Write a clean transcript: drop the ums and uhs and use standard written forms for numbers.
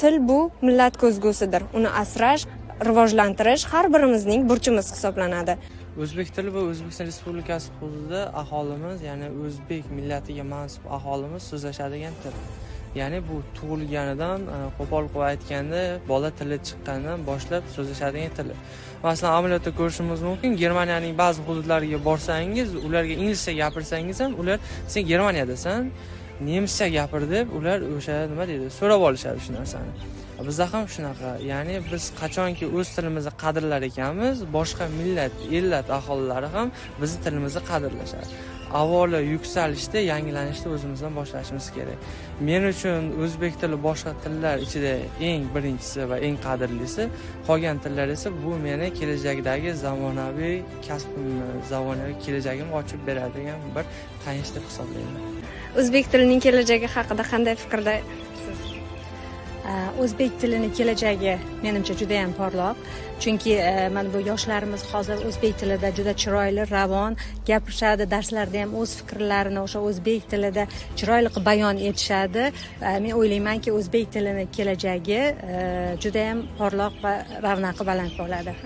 Til bu millat ko'zgusidir. Uni asrash, rivojlantirish har birimizning burchimiz hisoblanadi. O'zbek tili bu O'zbekiston Respublikasi hududida aholimiz, ya'ni o'zbek millatiga mansub aholimiz so'zlashadigan til. Ya'ni bu tug'ilganidan, qo'pol qilib aytganda, bola tili chiqqandan boshlab so'zlashadigan tili. Masalan, amaliyotda ko'rishimiz mumkin, Germaniyaning ba'zi hududlariga borsangiz, ularga inglizcha gapirsangiz ham, ular "Sen Germaniyadasan, nemischa gapir", deb ular o'sha, nima deydi, so'rab olishadi shu narsani. Bizda ham shunaqa, ya'ni biz qachonki o'z tilimizni qadrlar ekanmiz, boshqa millat, ellat aholilari ham bizni tilimizni qadrlashadi. Avvalo yuksalishda, yangilanishda o'zimizdan boshlashimiz kerak. Men uchun o'zbek tili boshqa tillar ichida eng birinchisi va eng qadrlisi. Qolgan tillar esa bu meni kelajakdagi zamonaviy kasbimni, zamonaviy kelajagimni ochib beradigan bir tayanch deb hisoblayman. O'zbek tilining kelajagi haqida qanday fikrdasiz? O'zbek tilini kelajagi menimcha judayam porloq, chunki mana bu yoshlarimiz hozir o'zbek tilida juda chiroyli, ravon gapirishadi, darslarda ham o'z fikrlarini o'sha o'zbek tilida chiroyli qilib bayon etishadi. Men o'ylaymanki, o'zbek tilini kelajagi judayam porloq va ravnaqi baland bo'ladi.